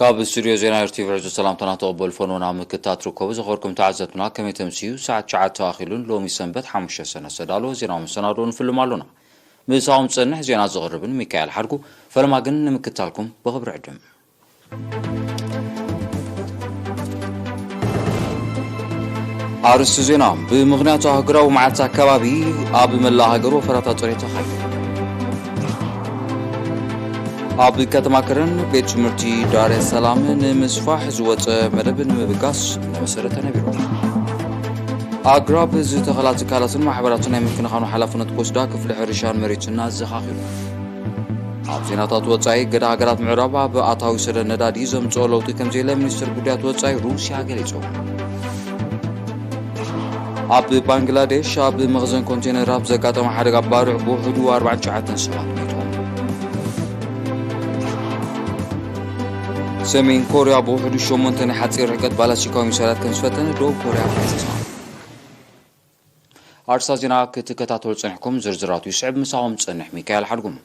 ካብ ስቱድዮ ዜና ኤርቲቪ ዕዙዝ ሰላምታና ተቐበሉ። ፈኖና ምክታት ትርከቡ ዘኸርኩም ተዓዘብትና ከመይ ተምስዩ? ሰዓት ትሽዓተ ኣኺሉን ሎሚ ሰንበት ሓሙሽተ ሰነ ዝተዳለወ ዜናዊ መሰናድኦ ንፍልም ኣሎና። ምሳኹም ዝጸንሕ ዜና ዘቕርብን ሚካኤል ሓድጉ። ፈለማ ግን ንምክታልኩም ብኽብሪ ዕድም። ኣርእስቲ ዜና። ብምኽንያቱ ኣህጉራዊ መዓልቲ ኣከባቢ ኣብ መላእ ሃገር ወፈራታት ጽሬት ተኻይዱ። ኣብ ከተማ ከረን ቤት ትምህርቲ ዳር ሰላም ንምስፋሕ ዝወጸ መደብ ንምብጋስ እናመሰረተ ነቢሩ። ኣግራብ ዝተኸላ ትካላትን ማሕበራትን ናይ ምክንኻኑ ሓላፍነት ክወስዳ ክፍሊ ሕርሻን መሬትን ኣዘኻኺሩ። ኣብ ዜናታት ወጻኢ፣ ገለ ሃገራት ምዕራብ ኣብ ኣታዊ ሰደድ ነዳዲ ዘምጽኦ ለውጢ ከም ዘየለ ሚኒስትር ጉዳያት ወጻኢ ሩስያ ገሊጹ። ኣብ ባንግላዴሽ ኣብ መኽዘን ኮንቴነር ኣብ ዘጋጠመ ሓደጋ ባርዕ ብውሕዱ ኣርባዕተ ሰባት ሞይቶም። ሰሜን ኮርያ ብውሕዱ ሸሞንተ ናይ ሓጺር ርሕቀት ባላስቲካዊ ሚሳይላት ከም ዝፈተነ ደቡብ ኮርያ ሓቲታ። ኣርእስታት ዜና ክትከታተሉ ጸኒሕኩም፣ ዝርዝራቱ ይስዕብ። ምሳኹም ዝጸንሕ ሚካኤል ሓድጉም።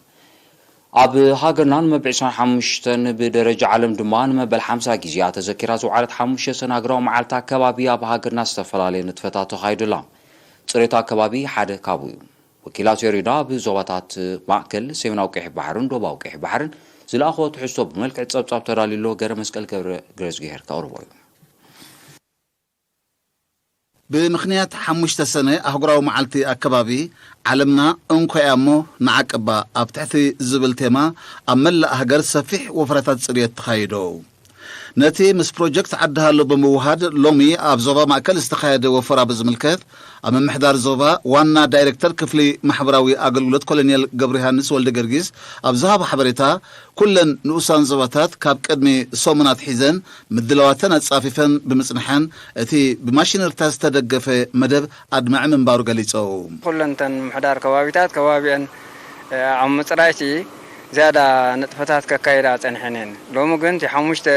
ኣብ ሃገርና ንመበል ዕስራን ሓሙሽተን ብደረጃ ዓለም ድማ ንመበል ሓምሳ ግዜኣ ተዘኪራ ዝወዓለት ሓሙሽተ ሰነ ሃገራዊ መዓልቲ ኣከባቢ ኣብ ሃገርና ዝተፈላለየ ንጥፈታት ተኻይዱ ኣላ። ጽሬት ኣከባቢ ሓደ ካብኡ እዩ። ወኪላት ኤሪና ኣብ ዞባታት ማእከል፣ ሰሜናዊ ቀይሕ ባሕርን ዶባዊ ቀይሕ ባሕርን ዝለኣኽዎ ትሕዝቶ ብመልክዕ ጸብጻብ ተዳልዩ ኣሎ። ገረ መስቀል ገብረ ገረዝግሄር ከቕርቦ እዩ። ብምኽንያት ሓሙሽተ ሰነ ኣህጉራዊ መዓልቲ ኣከባቢ፣ ዓለምና እንኮ እያ እሞ ንዓቅባ ኣብ ትሕቲ ዝብል ቴማ ኣብ መላእ ሃገር ሰፊሕ ወፈራታት ጽርየት ተኻይዶ። ነቲ ምስ ፕሮጀክት ዓዲ ሃሎ ብምውሃድ ሎሚ ኣብ ዞባ ማእከል ዝተኻየደ ወፈራ ብዝምልከት ኣብ ምምሕዳር ዞባ ዋና ዳይሬክተር ክፍሊ ማሕበራዊ ኣገልግሎት ኮሎኔል ገብረ ዮሃንስ ወልደ ጊዮርጊስ ኣብ ዝሃቦ ሓበሬታ፣ ኩለን ንኡሳን ዞባታት ካብ ቅድሚ ሰሙን ኣትሒዘን ምድላዋተን ኣጻፊፈን ብምጽንሐን፣ እቲ ብማሽነሪታት ዝተደገፈ መደብ ኣድማዒ ምንባሩ ገሊጾም። ኩለን እተን ምምሕዳር ከባቢታት ከባቢአን፣ እ፣ ኣብ ምጽራይቲ ዝያዳ ንጥፈታት ከካይዳ ጸኒሐን እየን። ሎሚ ግን እቲ ሓሙሽተ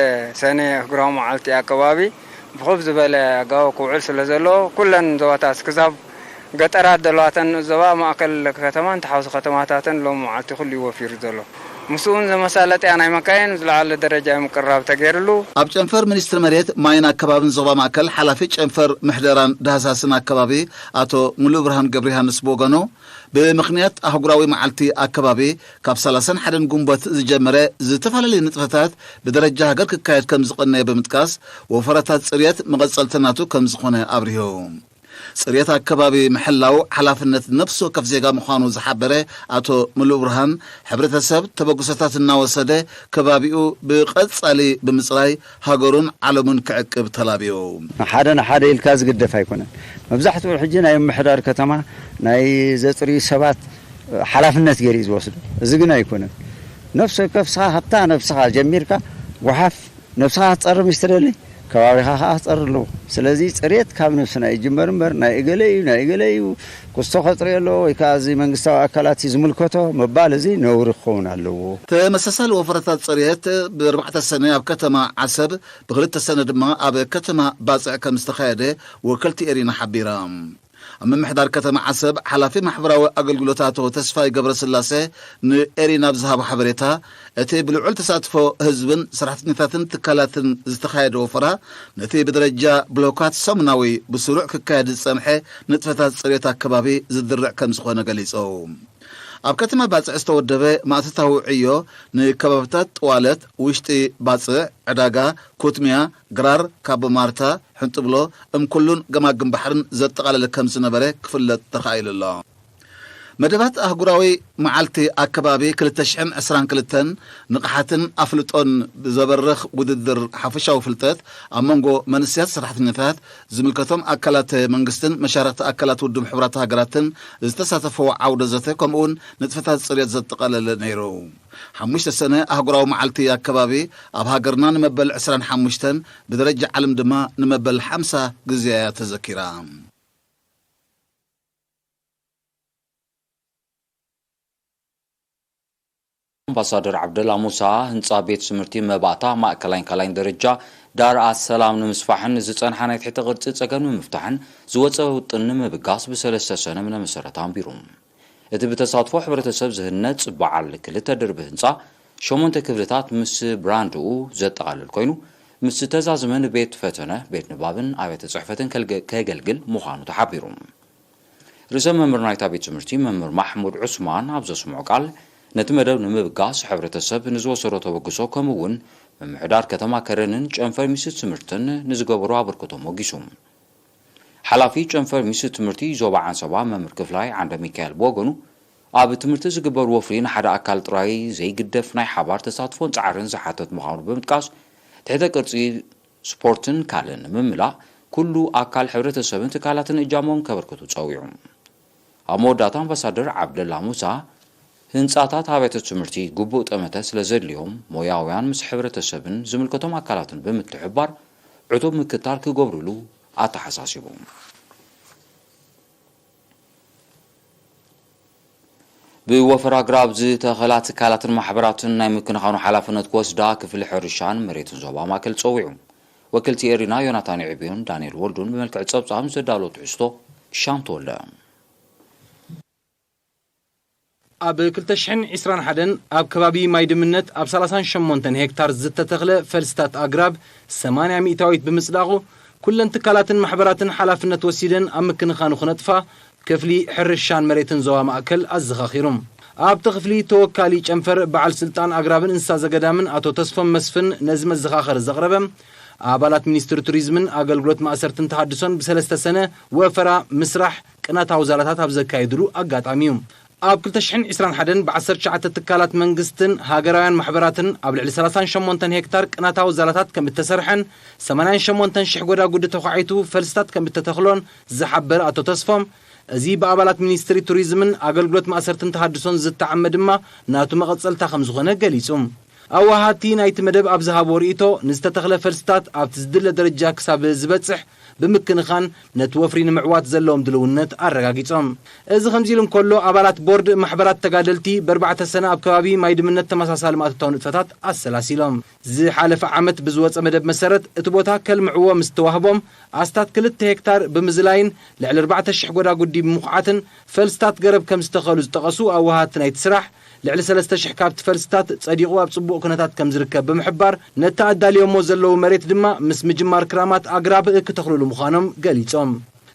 ሰነ ኣህጉራዊ መዓልቲ ኣከባቢ ብኹብ ዝበለ ኣጋው ክውዕል ስለ ዘለዎ፣ ኩለን ዞባታት ክዛብ ገጠራት ዘለዋተን ዞባ ማእከል ከተማን ተሓውሲ ከተማታትን ሎም መዓልቲ ኩሉ እዩ ወፊሩ ዘሎ። ምስኡ እውን ዘመሳለጥያ ናይ መካይን ዝለዓለ ደረጃ ምቅርራብ ተገይርሉ። ኣብ ጨንፈር ሚኒስትሪ መሬት፣ ማይን ኣከባብን ዞባ ማእከል ሓላፊ ጨንፈር ምሕደራን ዳህሳስን ኣከባቢ ኣቶ ሙሉእ ብርሃን ገብረ ዮሃንስ ብወገኑ፣ ብምኽንያት ኣህጉራዊ መዓልቲ ኣከባቢ ካብ ሰላሳን ሓደን ጉንበት ዝጀመረ ዝተፈላለዩ ንጥፈታት ብደረጃ ሃገር ክካየድ ከም ዝቐነየ ብምጥቃስ፣ ወፈራታት ጽርየት መቐጸልቲ ናቱ ከም ዝኾነ ኣብሪሁ። ጽርየት ኣከባቢ ምሕላው ሓላፍነት ነፍሲ ወከፍ ዜጋ ምዃኑ ዝሓበረ ኣቶ ምሉእ ብርሃን፣ ሕብረተሰብ ተበግሶታት እናወሰደ ከባቢኡ ብቐጻሊ ብምጽራይ ሃገሩን ዓለሙን ክዕቅብ ተላብዩ። ሓደ ንሓደ ኢልካ ዝግደፍ ኣይኮነን። መብዛሕትኡ ሕጂ ናይ ምምሕዳር ከተማ ናይ ዘጽርዩ ሰባት ሓላፍነት ገይሩ እዩ ዝወስዶ። እዚ ግን ኣይኮነን። ነፍሲ ወከፍ ስኻ ሃብታ ነብስኻ ጀሚርካ ጓሓፍ ነብስኻ ክትጸሪ ምስ ትደሊ፣ ከባቢኻ ኸኣ ክትጸሪ ኣለዎ። ስለዚ ጽሬት ካብ ነብስና ይጅመር እምበር፣ ናይ እገለ እዩ፣ ናይ እገለ እዩ፣ ክስቶ ከጽርዮ ኣለዎ፣ ወይ ከኣ እዚ መንግስታዊ ኣካላት እዩ ዝምልከቶ ምባል፣ እዚ ነውሪ ክኸውን ኣለዎ። ተመሳሳሊ ወፈረታት ጽሬት ብኣርባዕተ ሰነ ኣብ ከተማ ዓሰብ፣ ብክልተ ሰነ ድማ ኣብ ከተማ ባጽዕ ከም ዝተኻየደ ወከልቲ ኤሪና ሓቢራ። ኣብ ምምሕዳር ከተማ ዓሰብ ሓላፊ ማሕበራዊ ኣገልግሎት ኣቶ ተስፋይ ገብረስላሴ ንኤሪና ኣብ ዝሃቦ ሓበሬታ፣ እቲ ብልዑል ተሳትፎ ህዝብን ሰራሕተኛታትን ትካላትን ዝተኻየደ ወፈራ፣ ነቲ ብደረጃ ብሎካት ሰሙናዊ ብስሩዕ ክካየድ ዝጸንሐ ንጥፈታት ጽሬት ኣከባቢ ዝድርዕ ከም ዝኾነ ገሊጹ። ኣብ ከተማ ባጽዕ ዝተወደበ ማእቶታዊ ዕዮ ንከባብታት ጥዋለት፣ ውሽጢ ባጽዕ፣ ዕዳጋ፣ ኩትሚያ፣ ግራር፣ ካቦ ማርታ፣ ሕንጥብሎ፣ እምኩሉን ገማግም ባሕርን ዘጠቓለለ ከም ዝነበረ ክፍለጥ ተኻኢሉ ኣሎ። መደባት ኣህጉራዊ መዓልቲ ኣከባቢ ክልተ ሽሕን ዕስራን ክልተን ንቕሓትን ኣፍልጦን ብዘበርኽ ውድድር ሓፈሻዊ ፍልጠት ኣብ መንጎ መንእሰያት ሰራሕተኛታት፣ ዝምልከቶም ኣካላት መንግስትን መሻርኽቲ ኣካላት ውድብ ሕቡራት ሃገራትን ዝተሳተፈዎ ዓውደ ዘተ፣ ከምኡውን ንጥፈታት ጽርየት ዘጠቓለለ ነይሩ። ሓሙሽተ ሰነ ኣህጉራዊ መዓልቲ ኣከባቢ ኣብ ሃገርና ንመበል ዕስራን ሓሙሽተን፣ ብደረጃ ዓለም ድማ ንመበል ሓምሳ ግዜ እያ ተዘኪራ። ኣምባሳደር ዓብደላ ሙሳ፣ ህንጻ ቤት ትምህርቲ መባእታ ማእከላይን ካልኣይን ደረጃ ዳር ኣሰላም ንምስፋሕን ዝጸንሓ ናይ ትሕቲ ቅርጺ ጸገም ንምፍታሕን ዝወጸ ውጥን ንምብጋስ ብሰለስተ ሰነ እምነ መሰረት ኣንቢሩ። እቲ ብተሳትፎ ሕብረተሰብ ዝህነጽ በዓል ክልተ ድርቢ ህንጻ ሸሞንተ ክፍልታት ምስ ብራንድኡ ዘጠቓልል ኮይኑ፣ ምስ ተዛዝመ ንቤት ፈተነ፣ ቤት ንባብን ኣብያተ ጽሕፈትን ከልገ-፣ ከገልግል ምዃኑ ተሓቢሩ። ርእሰ መምህር ናይታ ቤት ትምህርቲ መምህር ማሕሙድ ዑስማን ኣብ ዘስምዖ ቃል፣ ነቲ መደብ ንምብጋስ ሕብረተሰብ ንዝወሰዶ ተበግሶ፣ ከምኡ እውን ምምሕዳር ከተማ ከረንን ጨንፈር ሚኒስትሪ ትምህርትን ንዝገበሮ ኣበርክቶ ሞጊሱ። ሓላፊ ጨንፈር ሚኒስትሪ ትምህርቲ ዞባ ዓንሰባ መምህር ክፍላይ ዓንደ ሚካኤል ብወገኑ፣ ኣብ ትምህርቲ ዝግበር ወፍሪ ንሓደ ኣካል ጥራይ ዘይግደፍ ናይ ሓባር ተሳትፎን ጻዕርን ዝሓተት ምዃኑ ብምጥቃስ፣ ትሕተ ቅርጺ ስፖርትን ካልእን ንምምላእ ኩሉ ኣካል ሕብረተሰብን ትካላትን እጃሞም ከበርክቱ ጸዊዑ። ኣብ መወዳእታ ኣምባሳደር ዓብደላ ሙሳ፣ ህንጻታት ኣብያተ ትምህርቲ ግቡእ ጠመተ ስለ ዘድልዮም፣ ሞያውያን ምስ ሕብረተሰብን ዝምልከቶም ኣካላትን ብምትሕብባር ዕቱብ ምክትታል ክገብሩሉ ኣተሓሳሲቡ። ብወፈራ ኣግራብ ዝተኸላ ትካላትን ማሕበራትን ናይ ምክንኻኑ ሓላፍነት ክወስዳ ክፍሊ ሕርሻን መሬትን ዞባ ማእከል ጸዊዑ። ወክልቲ ኤሪና ዮናታን ዕብዮን ዳንኤል ወልዱን ብመልክዕ ጸብጻብ ዘዳሎ ትሕዝቶ ሻም ተወልደ። ኣብ ክልተ ሽሕን ዕስራን ሓደን ኣብ ከባቢ ማይ ድምነት ኣብ ሰላሳን ሸሞንተን ሄክታር ዝተተኽለ ፈልስታት ኣግራብ ሰማንያ ሚእታዊት ብምጽዳቑ፣ ኩለን ትካላትን ማሕበራትን ሓላፍነት ወሲደን ኣብ ምክንኻኑ ክነጥፋ ክፍሊ ሕርሻን መሬትን ዞባ ማእከል ኣዘኻኺሩ። ኣብቲ ክፍሊ ተወካሊ ጨንፈር በዓል ስልጣን ኣግራብን እንስሳ ዘገዳምን ኣቶ ተስፎም መስፍን ነዚ መዘኻኸሪ ዘቕረበ፣ ኣባላት ሚኒስትሪ ቱሪዝምን ኣገልግሎት ማእሰርትን ተሃድሶን ብሰለስተ ሰነ ወፈራ ምስራሕ ቅናታዊ ዛላታት ኣብ ዘካየድሉ ኣጋጣሚ እዩ። ኣብ ክልተ ሽሕን ዕስራን ሓደን ብዓሰርተ ትሽዓተ ትካላት መንግስትን ሃገራውያን ማሕበራትን ኣብ ልዕሊ ሰላሳን ሸሞንተን ሄክታር ቅናታዊ ዛላታት ከም እተሰርሐን ሰማንያን ሸሞንተን ሽሕ ጎዳጉዲ ተዃዒቱ ፈልስታት ከም እተተኽሎን ዝሓበረ ኣቶ ተስፎም፣ እዚ ብኣባላት ሚኒስትሪ ቱሪዝምን ኣገልግሎት ማእሰርትን ተሃድሶን ዝተዓመ ድማ ናቱ መቐጸልታ ከም ዝኾነ ገሊጹ። ኣወሃድቲ ናይቲ መደብ ኣብ ዝሃብዎ ርእይቶ፣ ንዝተተኽለ ፈልስታት ኣብቲ ዝድለ ደረጃ ክሳብ ዝበጽሕ ብምክንኻን ነቲ ወፍሪ ንምዕዋት ዘለዎም ድልውነት ኣረጋጊጾም። እዚ ከምዚ ኢሉ እንከሎ፣ ኣባላት ቦርድ ማሕበራት ተጋደልቲ ብኣርባዕተ ሰነ ኣብ ከባቢ ማይ ድምነት ተመሳሳሊ ማእቶታዊ ንጥፈታት ኣሰላሲሎም። ዝሓለፈ ዓመት ብዝወጸ መደብ መሰረት እቲ ቦታ ከልምዕዎ ምስ ተዋህቦም ኣስታት ክልተ ሄክታር ብምዝላይን ልዕሊ ኣርባዕተ ሽሕ ጎዳጉዲ ብምኹዓትን ፈልስታት ገረብ ከም ዝተኸሉ ዝጠቐሱ ኣወሃድቲ ናይቲ ስራሕ፣ ልዕሊ ሰለስተ ሽሕ ካብቲ ፈልስታት ጸዲቑ ኣብ ጽቡቕ ኩነታት ከም ዝርከብ ብምሕባር፣ ነቲ ኣዳልዮሞ ዘለዉ መሬት ድማ ምስ ምጅማር ክራማት ኣግራብ ክተኽልሉ ምዃኖም ገሊጾም።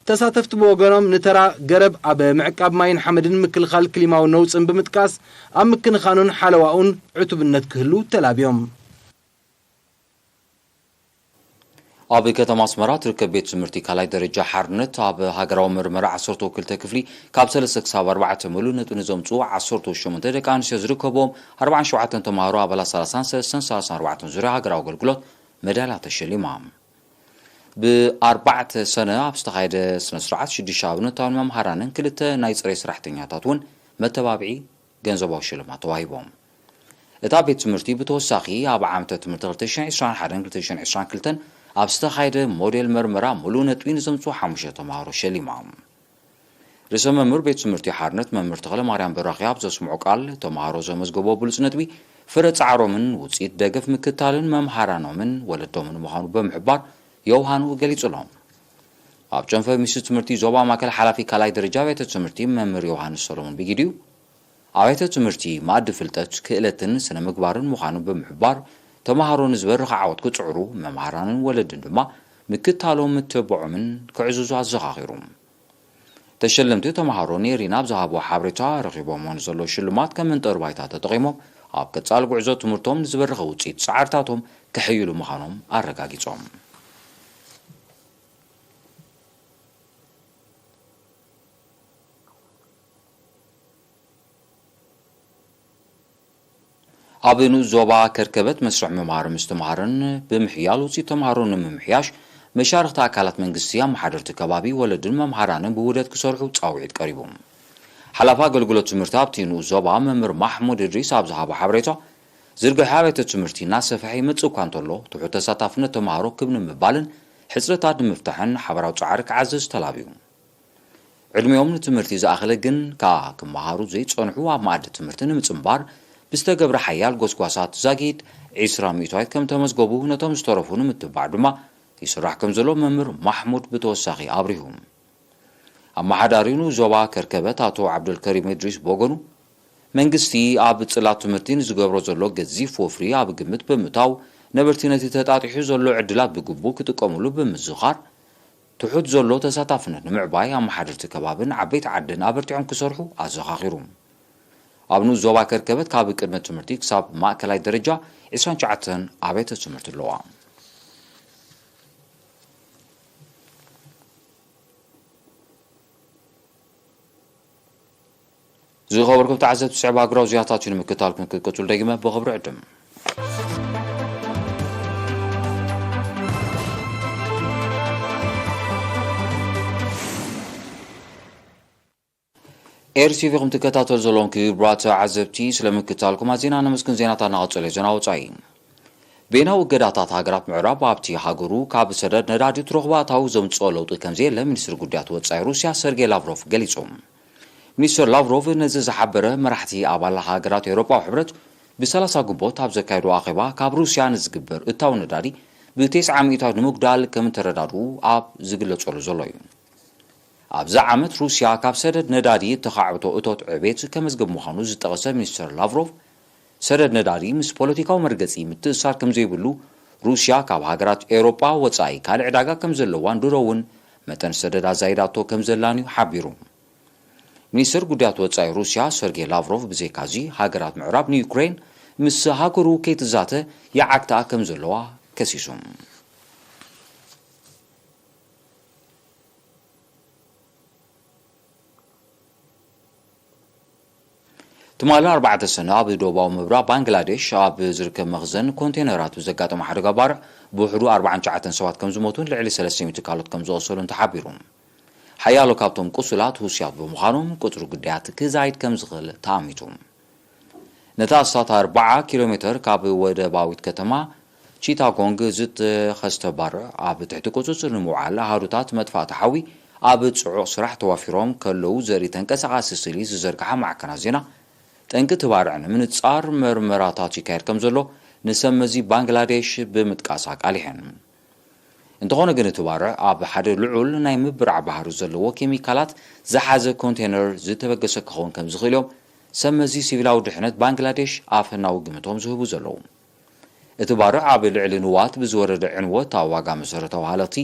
ተሳተፍቲ ብወገኖም፣ ንተራ ገረብ ኣብ ምዕቃብ ማይን ሓመድን ምክልኻል ክሊማዊ ነውጽን ብምጥቃስ፣ ኣብ ምክንኻኑን ሓለዋኡን ዕቱብነት ክህሉ ተላብዮም። ኣብ ከተማ ኣስመራ ትርከብ ቤት ትምህርቲ ካልኣይ ደረጃ ሓርነት፣ ኣብ ሃገራዊ መርመራ ዓሰርተ ክልተ ክፍሊ፣ ካብ ሰለስተ ክሳብ ኣርባዕተ ምሉእ ነጥቢ ንዘምጽኡ ዓሰርተ ሸሞንተ ደቂ ኣንስትዮ ዝርከብዎም ኣርባዓን ሸውዓተን ተምሃሮ ኣባላት ሰላሳን ሰለስተን ሰላሳን ኣርባዕተን ዙርያ ሃገራዊ ኣገልግሎት መዳልያ ተሸሊማ። ብኣርባዕተ ሰነ ኣብ ዝተኻየደ ስነ ስርዓት፣ ሽዱሽተ ኣብነታውያን መምሃራንን ክልተ ናይ ጽሬት ሰራሕተኛታት እውን መተባብዒ ገንዘባዊ ሽልማት ተዋሂቦም። እታ ቤት ትምህርቲ ብተወሳኺ፣ ኣብ ዓመተ ትምህርቲ ክልተ ሽሕን ዕስራን ሓደን ክልተ ሽሕን ዕስራን ክልተን ኣብ ዝተኻየደ ሞዴል መርመራ፣ ምሉእ ነጥቢ ንዘምጽኡ ሓሙሽተ ተምሃሮ ሸሊማ። ርእሰ መምህር ቤት ትምህርቲ ሓርነት መምህር ተኽለ ማርያም በራኺ ኣብ ዘስምዖ ቃል፣ ተምሃሮ ዘመዝገቦ ብሉጽ ነጥቢ ፍረ ጻዕሮምን ውጽኢት ደገፍ ምክታልን መምሃራኖምን ወለዶምን ምዃኑ ብምሕባር፣ ዮውሃኑ ገሊጹሎም። ኣብ ጨንፈር ሚኒስትሪ ትምህርቲ ዞባ ማእከል ሓላፊ ካልኣይ ደረጃ ኣብያተ ትምህርቲ መምህር ዮሃንስ ሰሎሞን ብጊዲኡ፣ ኣብያተ ትምህርቲ ማእዲ ፍልጠት፣ ክእለትን ስነ ምግባርን ምዃኑ ብምሕባር፣ ተምሃሮ ንዝበርኸ ዓወት ክጽዕሩ፣ መምሃራንን ወለድን ድማ ምክታሎም፣ ምትብብዖምን ክዕዝዙ ኣዘኻኺሩ። ተሸለምቲ ተምሃሮ ንኤሪና ኣብ ዝሃብዎ ሓበሬታ፣ ረኺቦምዎ ንዘለዉ ሽልማት ከም መንጠሪ ባይታ ተጠቒሞም፣ ኣብ ቀጻሊ ጉዕዞ ትምህርቶም ንዝበረኸ ውጽኢት ጻዕርታቶም ከሐይሉ ምዃኖም ኣረጋጊጾም። ኣብ ንኡስ ዞባ ከርከበት መስርሕ ምምሃር ምስትምሃርን ብምሕያል ውፅኢት ተምሃሮ ንምምሕያሽ መሻርኽቲ ኣካላት መንግስቲ፣ ኣመሓደርቲ ከባቢ፣ ወለድን መምሃራንን ብውህደት ክሰርሑ ፃውዒት ቀሪቡ። ሓላፊ ኣገልግሎት ትምህርቲ ኣብቲ ንኡስ ዞባ መምህር ማሕሙድ እድሪስ ኣብ ዝሃቦ ሓበሬታ፣ ዝርግሐ ኣብያተ ትምህርቲ እናሰፍሐ ይመፅእ እኳ እንተሎ፣ ትሑት ተሳታፍነት ተምሃሮ ክብ ንምባልን ሕፅረታት ንምፍታሕን ሓበራዊ ፃዕሪ ክዓዘዝ ተላብዩ። ዕድሚኦም ንትምህርቲ ዝኣኸለ ግን ከኣ ክመሃሩ ዘይጸንሑ ኣብ መኣዲ ትምህርቲ ንምጽንባር ብዝተገብረ ሓያል ጎስጓሳት ዛጊድ ዕስራ ሚእታዊት ከም ተመዝገቡ፣ ነቶም ዝተረፉ ንምትብባዕ ድማ ይስራሕ ከም ዘሎ መምህር ማሕሙድ ብተወሳኺ ኣብሪሁ። ኣመሓዳሪ ንኡስ ዞባ ከርከበት ኣቶ ዓብደልከሪም እድሪስ ብወገኑ፣ መንግስቲ ኣብ ጽላት ትምህርቲ ንዝገብሮ ዘሎ ገዚፍ ወፍሪ ኣብ ግምት ብምእታው፣ ነበርቲ ነቲ ተጣጢሑ ዘሎ ዕድላት ብግቡእ ክጥቀሙሉ ብምዝኻር፣ ትሑት ዘሎ ተሳታፍነት ንምዕባይ ኣመሓደርቲ ከባብን ዓበይቲ ዓድን ኣበርቲዖም ክሰርሑ ኣዘኻኺሩ። ኣብ ንኡስ ዞባ ከርከበት ካብ ቅድመ ትምህርቲ ክሳብ ማእከላይ ደረጃ ዕስራን ትሽዓተን ኣብያተ ትምህርቲ ኣለዋ። ዝኸበርኩም ተዓዘብቲ፣ ስዕብ ሃገራዊ ዜናታት እዩ ንምክትታልኩም ክትቅጽሉ ደጊመ ብኽብሪ ዕድም። ኤር ቲ ቪ ኹም ትከታተሉ ዘለኹም ክቡራት ተዓዘብቲ፣ ስለ ምክትታልኩም ኣዚና ነመስግን። ዜናታት እናቐጸለ እዩ። ዜና ወጻኢ። በይናዊ እገዳታት ሃገራት ምዕራብ ኣብቲ ሃገሩ ካብ ሰደድ ነዳዲ ትረኽቦ ኣታዊ ዘምጽኦ ለውጢ ከምዘየለ ሚኒስትሪ ጉዳያት ወጻኢ ሩስያ ሰርጌይ ላቭሮቭ ገሊጹ። ሚኒስተር ላቭሮቭ ነዚ ዝሓበረ መራሕቲ ኣባል ሃገራት ኤውሮጳዊ ሕብረት ብሰላሳ ግንቦት ኣብ ዘካየዶ ኣኼባ ካብ ሩስያ ንዝግበር እታዊ ነዳዲ ብተስዓ ሚእታዊት ንምጉዳል ከም እተረዳድኡ ኣብ ዝግለጸሉ ዘሎ እዩ። ኣብዚ ዓመት ሩስያ ካብ ሰደድ ነዳዲ እተኻዕብቶ እቶት ዕቤት ከመዝግብ ምዃኑ ዝጠቐሰ ሚኒስተር ላቭሮቭ፣ ሰደድ ነዳዲ ምስ ፖለቲካዊ መርገጺ ምትእስሳር ከም ዘይብሉ፣ ሩስያ ካብ ሃገራት ኤውሮጳ ወጻኢ ካልእ ዕዳጋ ከም ዘለዋን ድሮ እውን መጠን ሰደድ ኣዛይዳቶ ከም ዘላን እዩ ሓቢሩ። ሚኒስተር ጉዳያት ወጻኢ ሩስያ ሰርጌይ ላቭሮቭ ብዘይካዚ፣ ሃገራት ምዕራብ ንዩክሬን ምስ ሃገሩ ከይትዛተ ይዓግትኣ ከም ዘለዋ ከሲሱ። ትማሊ ኣርባዕተ ሰነ ኣብ ደቡባዊ ምብራቕ ባንግላዴሽ ኣብ ዝርከብ መኽዘን ኮንቴነራት ብዘጋጠመ ሓደጋ ባርዕ ብውሕዱ ኣርባዓን ትሽዓተን ሰባት ከም ዝሞቱን ልዕሊ ሰለስተ ሚእቲ ካልኦት ከም ዝቖሰሉን ተሓቢሩ። ሓያሎ ካብቶም ቁሱላት ሩስያት ብምዃኖም ቁጽሪ ግዳያት ክዛይድ ከም ዝኽእል ተኣሚቱ። ነታ ኣስታት ኣርብዓ ኪሎ ሜተር ካብ ወደባዊት ከተማ ቺታጎንግ ዝተኸስተ ባርዕ ኣብ ትሕቲ ቁጽጽር ንምውዓል ኣሃዱታት መጥፋእቲ ሓዊ ኣብ ጽዑቕ ስራሕ ተዋፊሮም ከለዉ ዘርኢ ተንቀሳቓሲ ስእሊ ዝዘርግሓ ማዕከናት ዜና፣ ጠንቂ እቲ ባርዕ ንምንጻር መርመራታት ይካየድ ከም ዘሎ ንሰብ መዚ ባንግላዴሽ ብምጥቃስ ኣቃሊሐን። እንተኾነ ግን፣ እቲ ባርዕ ኣብ ሓደ ልዑል ናይ ምብራዕ ባህሪ ዘለዎ ኬሚካላት ዝሓዘ ኮንቴነር ዝተበገሰ ክኸውን ከም ዝኽእል እዮም ሰብ መዚ ሲቪላዊ ድሕነት ባንግላዴሽ ኣፈናዊ ግምቶም ዝህቡ ዘለዉ። እቲ ባርዕ ኣብ ልዕሊ ንዋት ብዝወረደ ዕንወት ኣብ ዋጋ መሰረታዊ ሃለኽቲ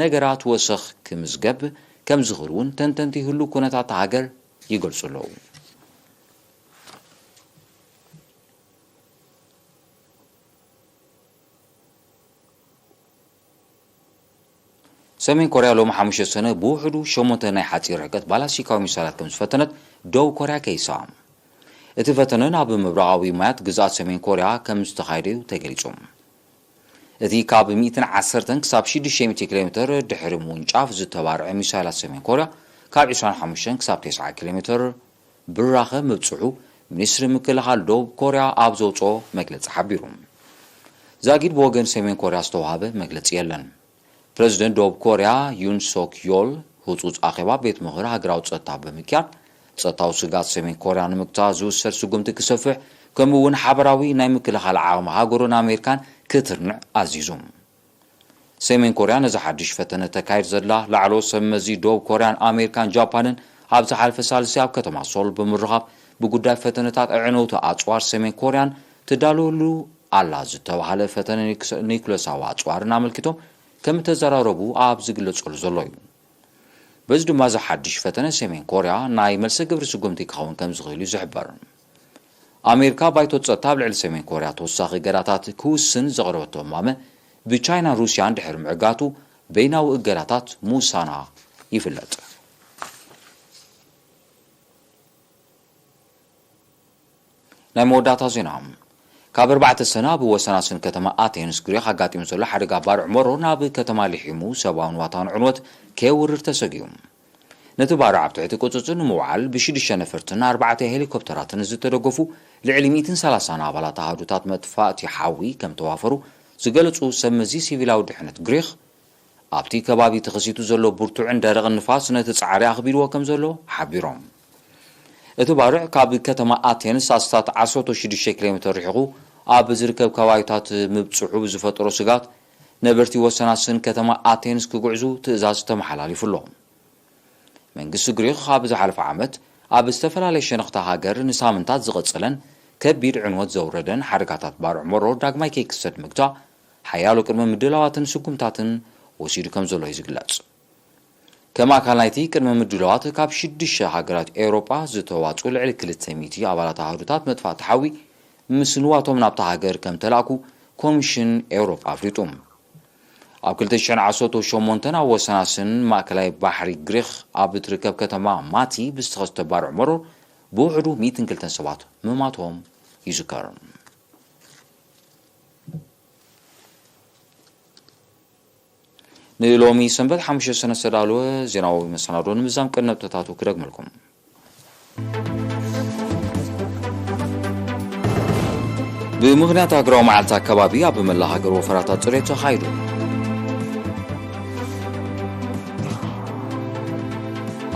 ነገራት ወሰኽ ክምዝገብ ከም ዝኽእል እውን ተንተንቲ ህሉው ኩነታት ሃገር ይገልጹ ኣለዉ። ሰሜን ኮርያ ሎሚ ሓሙሽተ ሰነ ብውሕዱ ሸሞንተ ናይ ሓጺር ርሕቀት ባላስቲካዊ ሚሳይላት ከም ዝፈተነት ደቡብ ኮርያ ከይሳ። እቲ ፈተነ ናብ ምብራቓዊ ማያት ግዝኣት ሰሜን ኮርያ ከም ዝተኻየደ እዩ ተገሊጹ። እቲ ካብ ሚእትን ዓሰርተን ክሳብ ሽዱሽተ ሚእቲ ኪሎ ሜተር ድሕሪ ምውንጫፍ ዝተባርዐ ሚሳይላት ሰሜን ኮርያ ካብ ዕስራን ሓሙሽተን ክሳብ ተስዓ ኪሎ ሜተር ብራኸ ምብጽሑ ሚኒስትሪ ምክልኻል ደቡብ ኮርያ ኣብ ዘውጽኦ መግለጺ ሓቢሩ። ዛጊድ ብወገን ሰሜን ኮርያ ዝተዋህበ መግለጺ የለን። ፕረዚደንት ደቡብ ኮርያ ዩን ሶክ ዮል ህጹጽ ኣኼባ ቤት ምኽሪ ሃገራዊ ጸጥታ ብምክያድ፣ ጸጥታዊ ስግኣት ሰሜን ኮርያ ንምግታእ ዝውሰድ ስጉምቲ ክሰፍሕ፣ ከምኡ እውን ሓበራዊ ናይ ምክልኻል ዓቕሚ ሃገሩን ኣሜሪካን ክትርንዕ ኣዚዙ። ሰሜን ኮርያ ነዚ ሓድሽ ፈተነ ተካይድ ዘላ ላዕለዎት ሰብ መዚ ደቡብ ኮርያን ኣሜሪካን ጃፓንን ኣብ ዝሓለፈ ሳልስቲ ኣብ ከተማ ሶል ብምርኻብ ብጉዳይ ፈተነታት ኣዕነውቲ ኣጽዋር ሰሜን ኮርያን ትዳለወሉ ኣላ ዝተባህለ ፈተነ ኒክስ-፣ ኒኩለሳዊ ኣጽዋርን ኣመልኪቶም ከም እተዘራረቡ ኣብ ዝግለጸሉ ዘሎ እዩ። በዚ ድማ እዚ ሓድሽ ፈተነ ሰሜን ኮርያ ናይ መልሰ ግብሪ ስጉምቲ ክኸውን ከም ዝኽእል እዩ ዝሕበር። ኣሜሪካ ባይቶ ጸጥታ ኣብ ልዕሊ ሰሜን ኮርያ ተወሳኺ እገዳታት ክውስን ዘቕረበቶ እማመ ብቻይናን ሩስያን ድሕሪ ምዕጋቱ በይናዊ እገዳታት ምውሳና ይፍለጥ። ናይ መወዳእታ ዜና። ካብ ኣርባዕተ ሰነ ኣብ ወሰናስን ከተማ ኣቴንስ ግሪኽ ኣጋጢሙ ዘሎ ሓደጋ ባርዕ መሮ ናብ ከተማ ሊሒሙ ሰብኣውን ዋታውን ዕንወት ከየውርድ ተሰጊኡ። ነቲ ባርዕ ኣብ ትሕቲ ቁጽጽር ንምውዓል ብሽዱሽተ ነፈርትን ኣርባዕተ ሄሊኮፕተራትን ዝተደገፉ ልዕሊ ሚእትን ሰላሳን ኣባላት ኣሃዱታት መጥፋእቲ ሓዊ ከም ተዋፈሩ ዝገለጹ ሰብ መዚ ሲቪላዊ ድሕነት ግሪኽ፣ ኣብቲ ከባቢ ተኸሲቱ ዘሎ ብርቱዕን ደረቕን ንፋስ ነቲ ጻዕሪ ኣኽቢድዎ ከም ዘሎ ሓቢሮም። እቲ ባርዕ ካብ ከተማ ኣቴንስ ኣስታት ዓሰርተ ሽዱሽተ ኪሎ ሜተር ርሒቑ ኣብ ዝርከብ ከባቢታት ምብጽሑ ብዝፈጠሮ ስጋት፣ ነበርቲ ወሰናስን ከተማ ኣቴንስ ክጉዕዙ ትእዛዝ ተመሓላሊፉ ኣሎ። መንግስቲ ግሪኽ ኣብ ዝሓለፈ ዓመት ኣብ ዝተፈላለየ ሸነኽታ ሃገር ንሳምንታት ዝቐጸለን ከቢድ ዕንወት ዘውረደን ሓደጋታት ባርዕ መሮ ዳግማይ ከይክሰት ምግታእ ሓያሎ ቅድመ ምድላዋትን ስጉምታትን ወሲዱ ከም ዘሎ እዩ ዝግለጽ። ከም ኣካል ናይቲ ቅድመ ምድላዋት ካብ ሽዱሽተ ሃገራት ኤውሮጳ ዝተዋጽኡ ልዕሊ ክልተ ሚእቲ ኣባላት ኣሃዱታት መጥፋእቲ ሓዊ ምስ ንዋቶም ናብታ ሃገር ከም ተላእኩ ኮሚሽን ኤውሮጳ ኣፍሊጡ። ኣብ ክልተ ሽሕን ዓሰርተ ሸሞንተን ኣብ ወሰናስን ማእከላይ ባሕሪ ግሪኽ ኣብ እትርከብ ከተማ ማቲ ብዝተኸስተ ባርዕ መሮር ብውሕዱ ሚእትን ክልተን ሰባት ምማቶም ይዝከር። ንሎሚ ሰንበት ሓሙሽተ ሰነ ዝተዳለወ ዜናዊ መሰናዶ ንምዛም ቀንዲ ነጥብታቱ ክደግመልኩም። ብምኽንያት ሃገራዊ መዓልቲ ኣከባቢ ኣብ መላእ ሃገር ወፈራታት ጽሬት ተኻይዱ።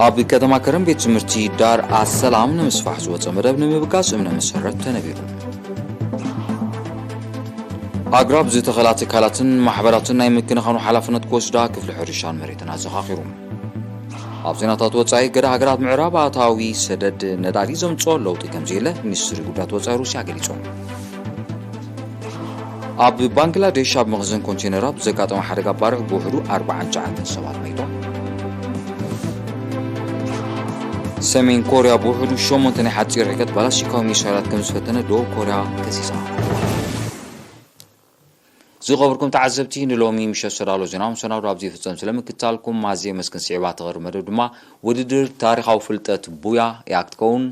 ኣብ ከተማ ከረን ቤት ትምህርቲ ዳር ኣሰላም ንምስፋሕ ዝወጸ መደብ ንምብጋስ እምነ መሰረት ተነቢሩ። ኣግራብ ዝተኸላ ትካላትን ማሕበራትን ናይ ምክንኻኑ ሓላፍነት ክወስዳ ክፍሊ ሕርሻን መሬትን ኣዘኻኺሩ። ኣብ ዜናታት ወጻኢ፣ ገለ ሃገራት ምዕራብ ኣታዊ ሰደድ ነዳዲ ዘምጽኦ ለውጢ ከም ዘየለ ሚኒስትሪ ጉዳያት ወጻኢ ሩስያ ገሊጹ። ኣብ ባንግላዴሽ ኣብ መኽዘን ኮንቴነራት ብዘጋጠመ ሓደጋ ባርዕ ብውሕዱ ኣርባዓን ትሽዓተን ሰባት መይቶም። ሰሜን ኮርያ ብውሕዱ ሸሞንተ ናይ ሓጺር ርሕቀት ባላስቲካዊ ሚሳይላት ከም ዝፈተነ ደቡብ ኮርያ ከሲሳ። ዝኸበርኩም ተዓዘብቲ፣ ንሎሚ ምሸት ዝተዳሎ ዜናዊ መሰናዶ ኣብዚ ይፍጸም። ስለምክትታልኩም ኣዝየ የመስግን። ስዒባ ትቐርብ መደብ ድማ ውድድር ታሪኻዊ ፍልጠት ቡያ እያ ክትከውን።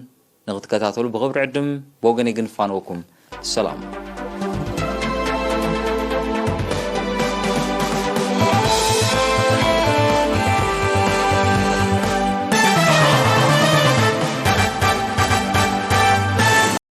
ንኽትከታተሉ ብኽብሪ ዕድም። ብወገነይ ግን ፋነወኩም ሰላም።